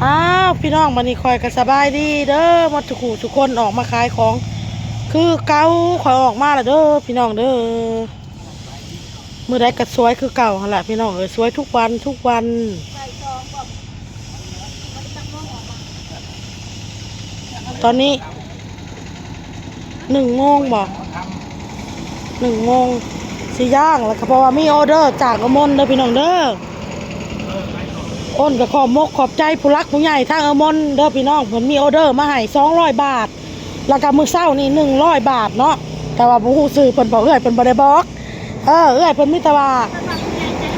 ອ້າວ ພີ່ນ້ອງ ບັດນີ້ຂ້ອຍກໍສະບາຍດີເດີ ໝົດທຸກຜູ້ທຸກຄົນ ອອກມາຂາຍຂອງຄືເກົ່າ. ຂ້ອຍອອກມາແລ້ວເດີ ພີ່ນ້ອງເດີ. ມື້ໃດກໍສວຍຄືເກົ່າຫັ້ນລະ ພີ່ນ້ອງເອີຍ ສວຍທຸກວັນ ທຸກວັນ. ຕອນນີ້ໜຶ່ງໂມງບໍ ໜຶ່ງໂມງຊິຍ່າງ ແລ້ວກໍເພາະວ່າມີອໍເດີຈາກອາມົນເດີ ພີ່ນ້ອງເດີ. ອ້ນກໍຂອບມົກຂອບໃຈຜູ້ຫຼັກຜູ້ໃຫຍ່ທາງອາມົນເດີ ພີ່ນ້ອງ ເພິ່ນມີອໍເດີມາໃຫ້ສອງຮ້ອຍບາດ ແລ້ວກໍມື້ເຊົ້ານີ້ໜຶ່ງຮ້ອຍບາດເນາະ ແຕ່ວ່າບໍ່ຮູ້ຊື່ເພິ່ນ ເພາະເອື້ອຍເພິ່ນບໍ່ໄດ້ບອກ. ເອີ ເອື້ອຍເພິ່ນມີແຕ່ວ່າ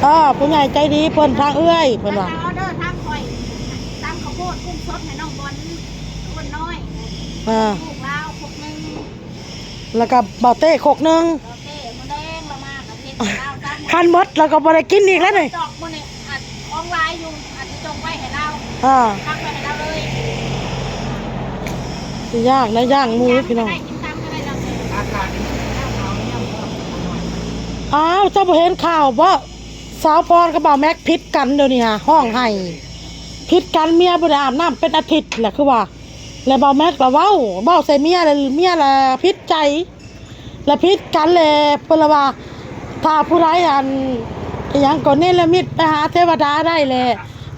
ເອີ ຜູ້ໃຫຍ່ໃຈດີເພິ່ນ ທາງເອື້ອຍເພິ່ນວ່າ ອອເດີທາງຂ້ອຍ ຕຳເຂົ້າໂພດກຸ້ງສົດໃຫ້ນ້ອງບອນ ອ້ວນນ້ອຍ ເອີ ລູກລາວຄົກໜຶ່ງ ແລ້ວກໍເບົາເຕ້ຄົກໜຶ່ງ ເບົາເຕ້ມື້ແລງລາວມາກໍເຮັດໃຫ້ລາວ ຄັນໝົດລາວກໍບໍ່ໄດ້ກິນອີກແລ້ວນີ້ ດອກມື້ນີ້ ອັນຂອງຫຼາຍຢູ່ ອັນຊິຈົ່ງໄວ້ໃຫ້ລາວ ອ່າ ຕັກໄວ້ໃຫ້ລາວເລີຍ. ຊິຍ່າງນະ ຍ່າງໝູພີ່ນ້ອງ. ອ້າວ ເຈົ້າບໍ່ເຫັນຂ່າວບໍ? ສາວພອນກັບບ່າວແມັກຜິດກັນ ດຽວນີ້ຫາຮ້ອງໄຫ້ ຜິດກັນ ເມຍບໍ່ໄດ້ອາບນ້ຳເປັນອາທິດແຫຼະ ຄືວ່າ ແລ້ວບ່າວແມັກລະເວົ້າ ເວົ້າໃສ່ເມຍ ແລ້ວເມຍລະຜິດໃຈ ລະຜິດກັນແຫຼະ ເພິ່ນລະວ່າ ຖ້າຜູ້ໃດ ອັນ ອີຫຍັງກໍເນລະມິດໄປຫາເທວະດາໄດ້ແຫຼະ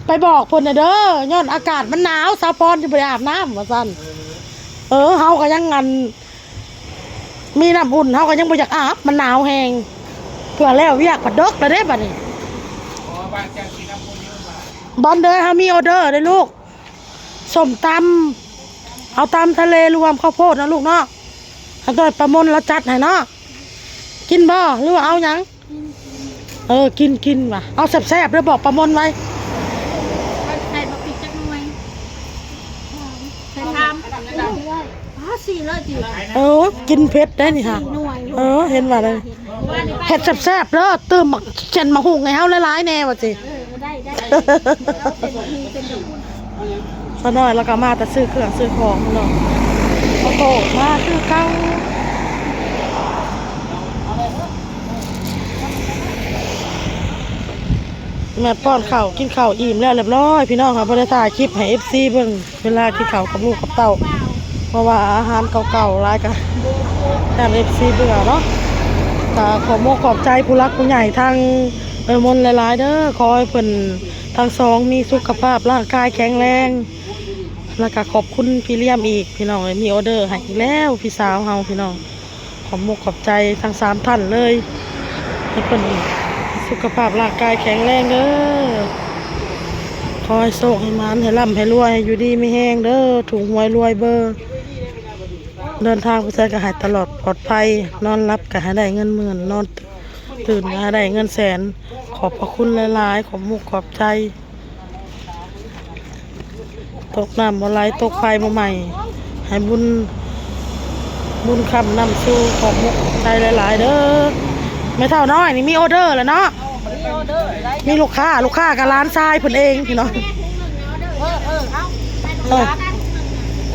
ໄປບອກເພິ່ນແດ່ເດີ ຍ້ອນອາກາດມັນໜາວ ສາວພອນຈຶ່ງບໍ່ໄດ້ອາບນ້ຳ ວ່າຊັ້ນ. ເອີ ເຮົາກໍຍັງ ອັນ ມີນ້ຳອຸ່ນ ເຮົາກໍຍັງບໍ່ຢາກອາບ ມັນໜາວແຮງ ເພື່ອແລ້ວວຽກບັດເດິກແລ້ວເດ້ບັດນີ້. ບອນເດີ ເຮົາມີອໍເດີເດ້ລູກ ສົ້ມຕຳ ເອົາຕຳທະເລລວມເຂົ້າໂພດເນາະລູກເນາະ ເອົາໂດຍປາມົນລາວຈັດໃຫ້ເນາະ. ກິນບໍ່ ຫຼືວ່າເອົາຫຍັງ? ເອີ ກິນ ກິນວ່າ ເອົາແຊບໆເດີ ບອກປາມົນໄວ້. ໃສ່ບັກພິກຈັກໜ່ວຍ ໃສ່ທາມ ອ້າ ສີ່ເລີຍຕິ ເອີ ກິນເຜັດໄດ້ນີ້ຫາ ເອີ ເຫັນວ່າໄດ້ ເຜັດແຊບໆເດີ ຕື່ມບັກ ເສັ້ນບັກຫຸ່ງໃຫ້ເຮົາຫຼາຍໆແດ່ວ່າຊິ. ເອີ ໄດ້ ໄດ້ ເອົາເສັ້ນບັກຫຸ່ງ ເສັ້ນບັກຫຸ່ງ. ສາວນ້ອຍລາວກໍມາແຕ່ຊື້ເຄື່ອງຊື້ຂອງເນາະ ເອົາໂຕມາຄືເກົ່າ. ແມ່ປ້ອນເຂົ້າ ກິນເຂົ້າອີ່ມແລ້ວຮຽບຮ້ອຍ ພີ່ນ້ອງ ເຮົາບໍ່ໄດ້ຖ່າຍຄລິບໃຫ້ເອັຟຊີເບິ່ງ ເວລາກິນເຂົ້າກັບລູກກັບເຕົ້າ ເພາະວ່າອາຫານເກົ່າໆຫຼາຍ ກະຢ້ານເອັຟຊີເບື່ອເນາະ. ກະຂອບມົກຂອບໃຈຜູ້ຫຼັກຜູ້ໃຫຍ່ທາງເອື້ອຍມົນຫຼາຍໆເດີ ຂໍໃຫ້ເພິ່ນທັງສອງມີສຸຂະພາບຮ່າງກາຍແຂງແຮງ ແລ້ວກະຂອບຄຸນພີ່ລຽມອີກ ພີ່ນ້ອງເອີຍ ມີອໍເດີໃຫ້ອີກແລ້ວ ພີ່ສາວເຮົາ ພີ່ນ້ອງ. ຂອບມົກຂອບໃຈທັງສາມທ່ານເລີຍ ໃຫ້ເພິ່ນສຸຂະພາບຮ່າງກາຍແຂງແຮງເດີ ຂໍໃຫ້ໂຊກໃຫ້ໝານ ໃຫ້ລ່ຳໃຫ້ລວຍ ໃຫ້ຢູ່ດີມີແຮງເດີ ຖືກຫວຍລວຍເບີ ເດີນທາງໄປໃສກໍໃຫ້ຕະຫຼອດປອດໄພ ນອນຫຼັບກໍໃຫ້ໄດ້ເງິນໝື່ນ ນອນຕື່ນກໍໃຫ້ໄດ້ເງິນແສນ. ຂອບພະຄຸນຫຼາຍໆ ຂອບມົກຂອບໃຈ. ຕົກນ້ຳບໍ່ໄຫຼ ຕົກໄຟບໍ່ໄໝ້ ໃຫ້ບຸນ ບຸນຄ້ຳນຳສູ່ ຂອບມົກຂອບໃຈຫຼາຍໆເດີ. ແມ່ເຖົ້ານ້ອຍນີ້ມີອໍເດີແລ້ວເນາະ ມີອໍເດີ ມີລູກຄ້າ ລູກຄ້າກໍຫຼານຊາຍເພິ່ນເອງພີ່ນ້ອງ. ເອີ ເອີ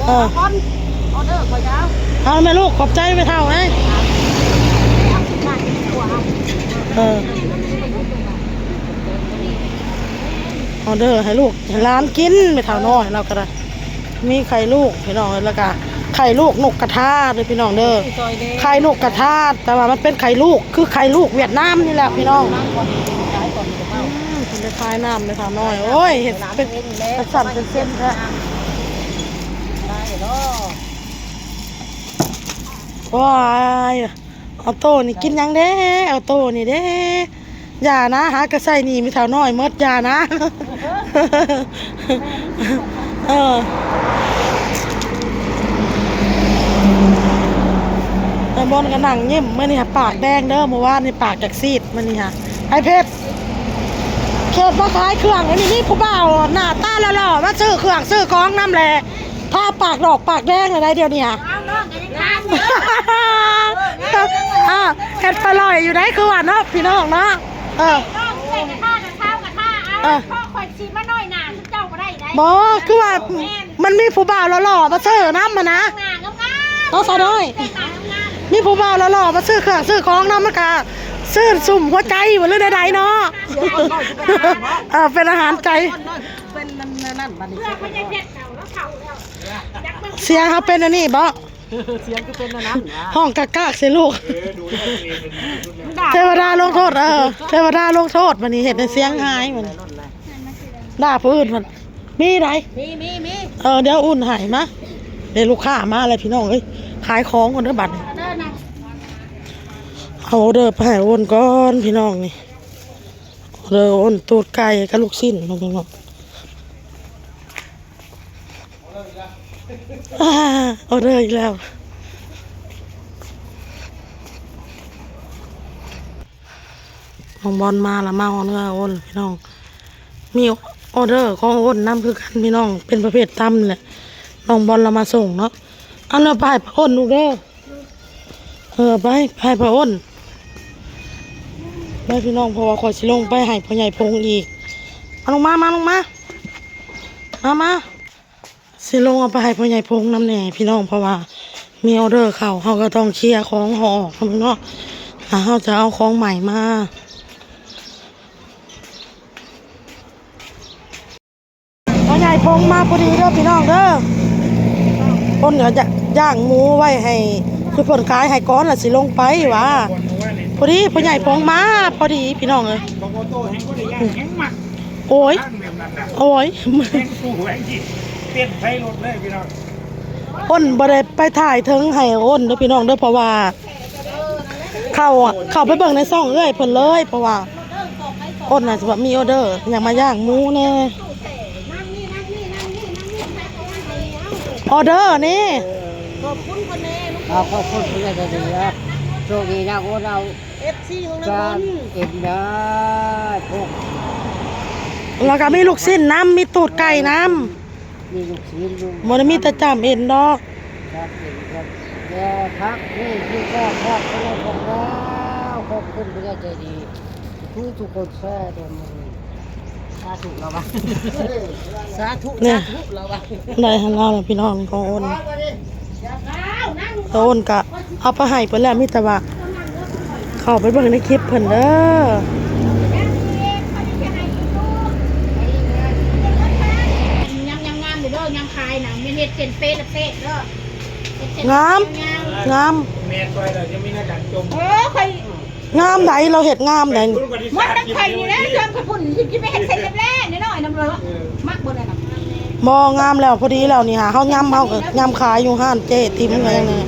ເອີ ເອົາ ອໍເດີຂ້ອຍກໍເອົາ ເອົາແມ່ລູກ ຂອບໃຈແມ່ເຖົ້າເອີຍ. ເອີ ອໍເດີໃຫ້ລູກ ໃຫ້ຫຼານກິນ ແມ່ເຖົ້ານ້ອຍລາວກໍໄດ້ ມີໄຂ່ລູກພີ່ນ້ອງເອີຍ ແລ້ວກໍໄຂ່ລູກນົກກະທາເດີພີ່ນ້ອງເດີ ໄຂ່ນົກກະທາ ແຕ່ວ່າມັນເປັນໄຂ່ລູກ ຄືໄຂ່ລູກຫວຽດນາມນີ້ແຫຼະພີ່ນ້ອງ. ອືມ ເພິ່ນໄດ້ຂາຍນ້ຳແມ່ເຖົ້ານ້ອຍ ໂອ້ຍ ເຮັດເປັນເປັນຊັ້ນເປັນເສັ້ນແທ້ ໄດ້ເນາະ ວ້າຍ. ອໍໂຕ້ນີ້ກິນຫຍັງເດ້ ອໍໂຕ້ນີ້ເດ້ ຢ່ານະ ຫາກະໃຊ້ໜີ້ແມ່ເຖົ້ານ້ອຍໝົດ ຢ່ານະ. ເອີ ແມ່ບົນກໍນັ່ງຍິ້ມ ມື້ນີ້ຫາປາກແດງເດີ ມື້ວານນີ້ປາກຢາກຊີດ ມື້ນີ້ຫາ ໄອ້ເພັດ ເຂດມາຂາຍເຄື່ອງ ນີ້ມີຜູ້ບ່າວໜ້າຕາຫຼໍ່ໆ ມາຊື້ເຄື່ອງຊື້ຂອງນຳແຫຼະ ທາປາກດອກປາກແດງແລ້ວໄດ໋ ດຽວນີ້ຫາ ອ້າວ ເຮັດປະຫຼອຍຢູ່ໄດ໋ ຄືວ່າເນາະ ພີ່ນ້ອງເນາະ. ເອີ ນ້ອງເອື້ອຍກະທາ ນ້ອງເຖົ້າກະທາ ເອົາ ເອີ ພໍ່ຂ້ອຍຊິມານ້ອຍໜ້າເຈົ້າບໍ່ໄດ້ໄດ໋ ບໍ່ ຄືວ່າ ແມ່ນ ມັນມີຜູ້ບ່າວຫຼໍ່ໆ ມາຊື້ນຳຫັ້ນນະ ໜ້າງາມໆ ເນາະ ສາວນ້ອຍ ເປັນໜ້າງາມໆ ມີຜູ້ບ່າວຫຼໍ່ໆ ມາຊື້ເຄື່ອງຊື້ຂອງນຳ ມັນກະຊື່ນຊຸ່ມຫົວໃຈ ຫຼືແນວໃດເນາະ ເອີ ເປັນອາຫານໃຈ ເພິ່ນ ມັນນັ້ນບັດນີ້ ເພື່ອພະຍາເພັດເຂົາ ລາວເຖົ້າແລ້ວ ຢາກເບິ່ງ ສຽງເຮົາເປັນອັນນີ້ບໍ? ສຽງຄືເປັນອັນນັ້ນ ຮ້ອງກາກໆໃສ່ລູກ ເອີ ດູແລ້ວເປັນ ເທວະດາລົງໂທດ ເອີ ເທວະດາລົງໂທດ ບັດນີ້ເຮັດໃຫ້ສຽງຫາຍ ບັດນີ້ ດ່າຜູ້ອື່ນ ມັນມີໃດ ມີ ມີ ມີ ເອີ ດຽວອຸ່ນໃຫ້ມາ ເດ ລູກຄ້າມາແລ້ວພີ່ນ້ອງເອີຍ ຂາຍຂອງກ່ອນເດີບັດນີ້ ເອົາເດີໄປໃຫ້ໂອນກ່ອນພີ່ນ້ອງນີ້ ເດີໂອນ ຕູດໄກ່ກັບລູກຊີ້ນເນາະພີ່ນ້ອງ ອາ ອໍເດີອີກແລ້ວ ນ້ອງບອນມາລະ ມາຮອດເຮືອໂອນພີ່ນ້ອງ ມີອໍເດີຂອງໂອນນຳຄືກັນພີ່ນ້ອງ ເປັນປະເພດຕຳນີ້ແຫຼະ ນ້ອງບອນລະມາສົ່ງເນາະ ເອົາເດີ ໄປໃຫ້ປ້າໂອນລູກເດີ ເອີ ໄປ ໄປໃຫ້ປ້າໂອນ ໄປພີ່ນ້ອງ ເພາະວ່າຂ້ອຍຊິລົງໄປໃຫ້ພໍ່ໃຫຍ່ພົງອີກ ມາ ລົງມາ ມາ ລົງມາ ມາ ມາ ຊິລົງເອົາໄປໃຫ້ພໍ່ໃຫຍ່ພົງນຳແດ່ພີ່ນ້ອງ ເພາະວ່າມີອໍເດີເຂົ້າ ເຮົາກໍຕ້ອງເຄຍຂອງເຮົາອອກເນາະ ແລ້ວເຮົາຈະເອົາຂອງໃໝ່ມາ. ພໍ່ໃຫຍ່ພົງມາພໍດີເດີພີ່ນ້ອງເດີ ເພິ່ນກໍຢາກຍ່າງໝູໄວ້ໃຫ້ ຄືເພິ່ນຂາຍໃຫ້ກ່ອນ ແລ້ວຊິລົງໄປຫວາ ພໍດີພໍ່ໃຫຍ່ພົງມາພໍດີພີ່ນ້ອງເອີຍ ໂອ້ຍ ໂອ້ຍ ເຕັ້ນໃສ່ລົດເລີຍພີ່ນ້ອງ ເພິ່ນບໍ່ໄດ້ໄປຖ່າຍເທິງໃຫ້ໂອນເດີພີ່ນ້ອງເດີ ເພາະວ່າ ເຂົ້າ ເຂົ້າໄປເບິ່ງໃນຊ່ອງເອື້ອຍເພິ່ນເລີຍ ເພາະວ່າອ້ນນະຊິວ່າມີອໍເດີ ຢາກມາຍ່າງໝູແດ່ ອໍເດີນີ້ ຂອບຄຸນເພິ່ນແດ່ ອ່າ ຂອບຄຸນເພິ່ນແດ່ ໂຊກດີນະ ໂອນເອົາ ເອັຟຊີຂອງນະ ເອັນເດີ ແລ້ວກໍມີລູກຊີ້ນນຳ ມີຕູດໄກ່ນຳ. ມີລູກຊີ້ນຢູ່ ບໍ່ໄດ້ມີແຕ່ຈ້າມເອັນດອກ ຈ້າມເອັນກັບແດ່ຜັກ ນີ້ຄືແຊບ ຂອບຄຸນຫຼາຍ ຂອບຄຸນຜູ້ໃຫຍ່ໃຈດີ ທຸກໆຄົນ ແຊບເດີມື້ນີ້ ສາທຸລາວະ ສາທຸ ສາທຸລາວະ ໄດ້ຫັ້ນລະພີ່ນ້ອງຂອງໂອນ ໂອນກະ ເອົາໄປໃຫ້ເພິ່ນແລ້ວ ມີແຕ່ວ່າເຂົ້າໄປເບິ່ງໃນຄລິບເພິ່ນເດີ ຍຳ ຍຳງາມເດີ ຍຳຂາຍນະ ແມ່ນເຮັດເສັ້ນເປັດແຊບເດີ ງາມ ງາມ ແມ່ຊ່ອຍເດີ ຍັງມີໜ້າການຈົ່ມ ເອີ ຂ້ອຍ ງາມໃດ ລາວເຮັດງາມໃດ ໝົດນຳໄຂ່ນີ້ແຫຼະ ເຄື່ອງໄຂ່ພຸ້ນ ຊິໄປເຮັດເສັ້ນແຫຼບໆນ້ອຍໆນຳເລີ ມັກບໍ່ໄດ້ນະ ບໍ່ ງາມແລ້ວ ພໍດີແລ້ວນີ້ຫາ ເຮົາຍຳ ເຮົາກໍຍຳຂາຍຢູ່ຮ້ານເຈ້ຕິ່ມກໍຍັງນີ້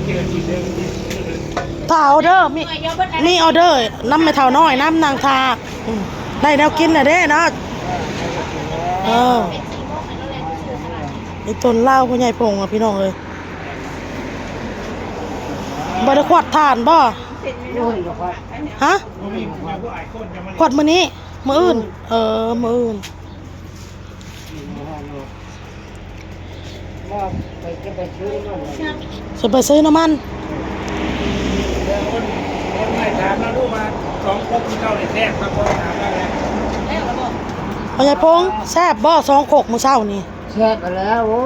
ຖ້າອໍເດີ ມີ ມີອໍເດີນຳແມ່ເຖົ້ານ້ອຍນຳ ນັ່ງຖ້າ ອືມ ໄດ້ແນວກິນແລ້ວເດ້ເນາະ ເອີ ອີຕົນລາວຜູ້ໃຫຍ່ພົງ ພີ່ນ້ອງເອີຍ ບໍ່ໄດ້ຄວັດຖ່ານບໍ່? ຮະ? ຄວັດມື້ນີ້ ມື້ອື່ນ ເອີ ມື້ອື່ນ ຊິໄປຊື້ນ້ຳມັນ ເອີ ຄົນ ຄົນໃໝ່ຖາມລາວດູວ່າ ສອງຄົກມື້ເຊົ້ານີ້ແຊບຄັກບໍ່ ຖາມລາວແລ້ວ ພໍ່ໃຫຍ່ພົງ ແຊບບໍ່ ສອງຄົກມື້ເຊົ້ານີ້? ແຊບແລ້ວ ໂອ້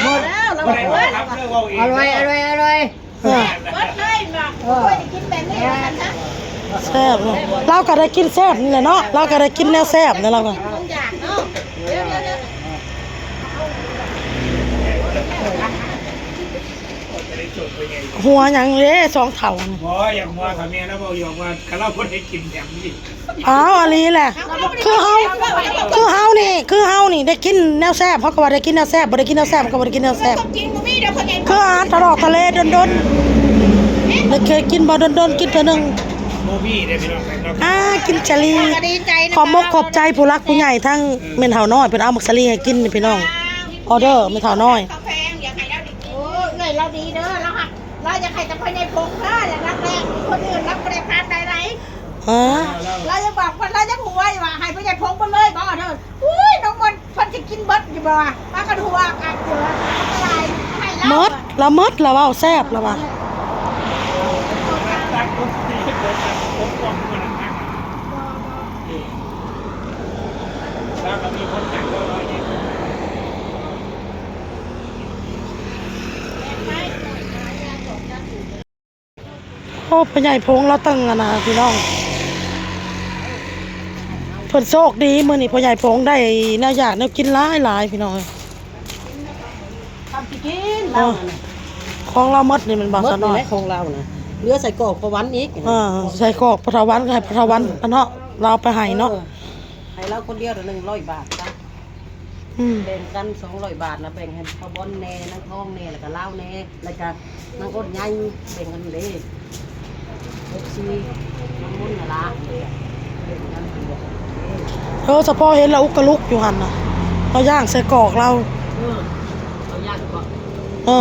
ໝົດ ບໍ່ໄດ້ເວົ້ານຳເດີ ເວົ້າເອງ ອະລ່ອຍ ອະລ່ອຍ ອະລ່ອຍ ເອີ ເບິດເລີຍ ບໍ່ເຄີຍໄດ້ກິນແບບນີ້ວ່າຊັ້ນຊະ ແຊບເນາະ ລາວກໍໄດ້ກິນແຊບນີ້ແຫຼະເນາະ ລາວກໍໄດ້ກິນແນວແຊບນີ້ລາວກໍ ຄົນຢາກເນາະ ດຽວ ດຽວ ດຽວ ຫົວຫຍັງເດ້ສອງເຖົ້ານີ້ ບໍ່ ຢ່າຫົວເຖົ້າແມ່ລາວ ເວົ້າຢອກວ່າ ຄັນລາວບໍ່ໄດ້ກິນແບບນີ້ ອ້າວ ອີ່ຫຼີແຫຼະ ຄືເຮົາ ຄືເຮົານີ້ ຄືເຮົານີ້ໄດ້ກິນແນວແຊບ ເຮົາກໍວ່າໄດ້ກິນແນວແຊບ ບໍ່ໄດ້ກິນແນວແຊບ ເຮົາກໍບໍ່ໄດ້ກິນແນວແຊບ ຄືອາຫານທະເລາະທະເລດົນໆ ໄດ້ເຄີຍກິນບໍ່ ດົນໆກິນເທື່ອໜຶ່ງ ບໍ່ມີເດ້ພີ່ນ້ອງ ອ່າ ກິນສາລີ ຂອບມົກຂອບໃຈຜູ້ຫຼັກຜູ້ໃຫຍ່ ທັງແມ່ເຖົ້ານ້ອຍ ເພິ່ນເອົາໝາກສາລີໃຫ້ກິນນີ້ພີ່ນ້ອງ ອໍເດີແມ່ເຖົ້ານ້ອຍ ເຂົາແພງ ຢາກໃຫ້ລາວໄດ້ກິນ ໂອ້ ເອື້ອຍລາວດີເດີ ລາວຮັກ ລາວຢາກໃຫ້ແຕ່ພໍ່ໃຫຍ່ພົງເດີ ລາວຮັກແຮງ ຄົນອື່ນລາວບໍ່ໄດ້ຂາດໃດໆ ຮະ ລາວຍັງບອກວ່າ ລາວຍັງຫົວຢູ່ວ່າ ໃຫ້ພໍ່ໃຫຍ່ພົງເບິດເລີຍບໍ່ເດີ ອຸ້ຍ ນ້ອງມົນ ເພິ່ນຊິກິນເບິດຢູ່ບໍ່ ປາກະທົວກັບເສືອ ອັນຕະລາຍ ໃຫ້ລາວ ໝົດ ລາວໝົດ ລາວເວົ້າແຊບ ລາວວ່າ ໂອ້ ພໍ່ໃຫຍ່ພົງລາວຕັ້ງອັນນະພີ່ນ້ອງ ໂທ ເພິ່ນໂຊກດີ ມື້ນີ້ພໍ່ໃຫຍ່ພົງໄດ້ແນວຢາກແນວກິນຫຼາຍໆ ພີ່ນ້ອງເອີຍ. ທຳຊິກິນ ເອີ ລາວນັ້ນນະ ຂອງລາວໝົດນີ້ແມ່ນບໍ່? ໝົດ ສາວນ້ອຍ ນີ້ແຫຼະຂອງລາວນະ ເຫຼືອໄສ້ກອກພໍ່ວັນອີກ. ເອີ ໄສ້ກອກພໍ່ເຖົ້າວັນກໍໃຫ້ພໍ່ເຖົ້າວັນ ເອີ ເນາະ ລາວໄປໃຫ້ເນາະ. ເອີ ໃຫ້ລາວຄົນດຽວໜຶ່ງຮ້ອຍບາດຊະ. ອືມ ແບ່ງກັນສອງຮ້ອຍບາດ ລະແບ່ງໃຫ້ພໍ່ບົນແດ່ ນາງທອງແດ່ ລະກະລາວແດ່ ລະກະນາງອົດໃຫຍ່ ແບ່ງກັນເດ້ ເອັຟຊີ ນາງມົນຫັ້ນລະ ແບ່ງກັນຫັ້ນແຫຼະ. ເອີ ສະເພາະເຫັນລາວອຸກກະລຸກຢູ່ຫັ້ນນະ ລາວຍ່າງໃສ່ກອກລາວ. ເອີ ລາວຍ່າງກອກ ເອີ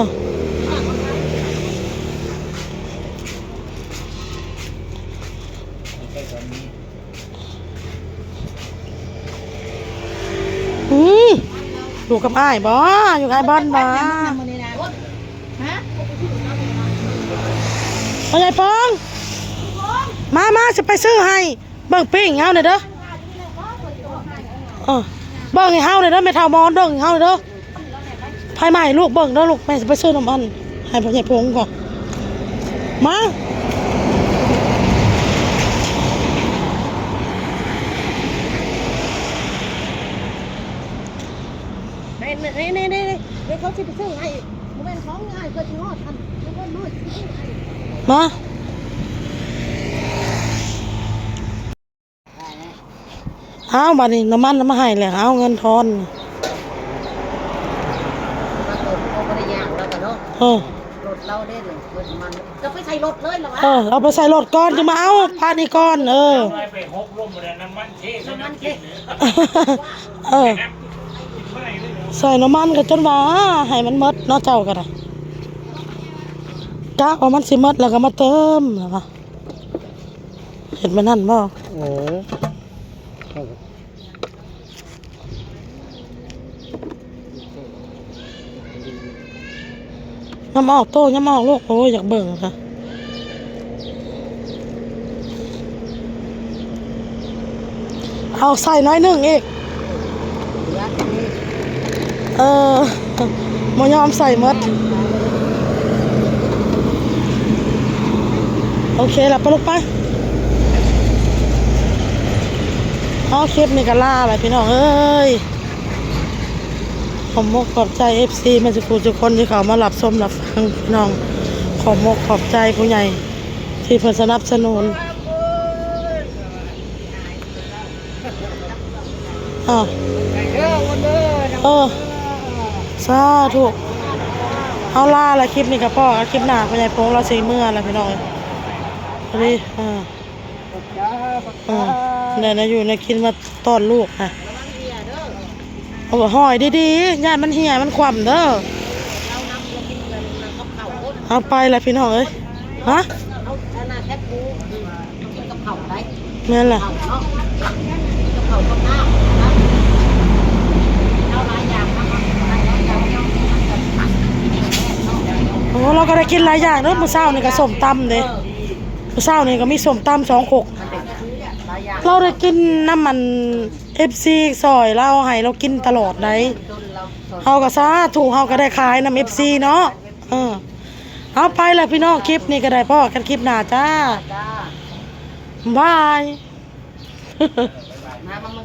ອືມ ຢູ່ກັບອ້າຍບໍ່? ຢູ່ກັບອ້າຍບອນບໍ່? ພໍ່ໃຫຍ່ປອງ ມາ ມາ ຊິໄປຊື້ໃຫ້. ເບິ່ງປີ້ງເຮົາແດ່ເດີ ເອີ ເບິ່ງໃຫ້ເຮົາແດ່ເດີ ແມ່ເຖົ້າມອນ ເບິ່ງໃຫ້ເຮົາແດ່ເດີ. ໄຟໄໝ້ລູກ ເບິ່ງເດີລູກ ແມ່ຊິໄປຊື້ນ້ຳມັນໃຫ້ພໍ່ໃຫຍ່ພົງກ່ອນ ມາ. ນີ້ ນີ້ ນີ້ ນີ້ ດຽວເຂົາຊິໄປຊື້ໃຫ້ ບໍ່ແມ່ນຂອງງ່າຍ ເພິ່ນຊິຮອດອັນ ເພິ່ນມາ ມາ. ອ້າວ ບາດນີ້ນ້ຳມັນນຳມາໃຫ້ແລ້ວ ເອົາເງິນທອນ ເອີ ລົດລາວເດ້ ລົດນ້ຳມັນ ກໍໄປໃສ່ລົດເລີຍລະວະ ເອີ ເອົາໄປໃສ່ລົດກ່ອນ ຈຶ່ງມາເອົາ ປາດນີ້ກ່ອນ ເອີ ນ້ຳມັນເທ ເອີ ໃສ່ນ້ຳມັນກໍຈົນວ່າໃຫ້ມັນໝົດເນາະ ເຈົ້າກໍໄດ້ ກະວ່າມັນຊິໝົດແລ້ວກໍມາເຕີມລະວະ. ເຮັດແບບນັ້ນບໍ່? ເອີ ຍຳອອກໂຕ ຍຳອອກລູກ ໂອ້ຍ ຢາກເບິ່ງຊະ ເອົາໃສ່ໜ້ອຍໜຶ່ງອີກ. ເອີ ບໍ່ຍອມໃສ່ໝົດ ໂອເຄລະ ໄປລູກໄປ. ເອົາ ຄລິບນີ້ກໍລາລະພີ່ນ້ອງເອີຍ ຂອບມົກຂອບໃຈເອັຟຊີໝົດທຸກຜູ້ທຸກຄົນທີ່ເຂົ້າມາຮັບຊົມຮັບຟັງ ພີ່ນ້ອງ ຂອບມົກຂອບໃຈຜູ້ໃຫຍ່ທີ່ເພິ່ນສະໜັບສະໜູນ. ເອີ ເອີ ສາທຸ ເຮົາລາລະ ຄລິບນີ້ກໍພໍ້ກັນ ຄລິບໜ້າພໍ່ໃຫຍ່ພົງລາວຊິເມືອລະພີ່ນ້ອງເອີຍ ພໍດີ ເອີ ເອີ ໄດ້ແນວຢູ່ແນວກິນມາຕ້ອນລູກນະ ເອົາຫ້ອຍດີໆ ຢ້ານມັນເຫ່ຍມັນຄວ່ຳເດີ. ເອົາໄປລະພີ່ນ້ອງເອີຍ ຮະ ເອົາອັນນັ້ນແຄບໝູ ກິນກັບເຂົ້າໄດ້ ແມ່ນລະ ເຂົ້າເນາະ ກິນກັບເຂົ້າກັບນ້ຳນະ ເອົາຫຼາຍຢ່າງນຳ ໂອ້ ລາວກໍໄດ້ກິນຫຼາຍຢ່າງເດີ ມື້ເຊົ້ານີ້ກໍສົ້ມຕຳເດ້ ເອີ ມື້ເຊົ້ານີ້ກໍມີສົ້ມຕຳສອງຄົກ ຫຼາຍຢ່າງ ລາວໄດ້ກິນນຳອັນ ເອັຟຊີ ຊ່ອຍລາວ ໃຫ້ລາວກິນຕະຫຼອດໃດ ເຮົາກໍສາທຸ ເຮົາກໍໄດ້ຂາຍນຳເອັຟຊີເນາະ ເອີ ເອົາໄປລະພີ່ນ້ອງ ຄລິບນີ້ກໍໄດ້ ພໍ້ກັນຄລິບໜ້າຈ້າ ບາຍ ມາ ມາ ມາ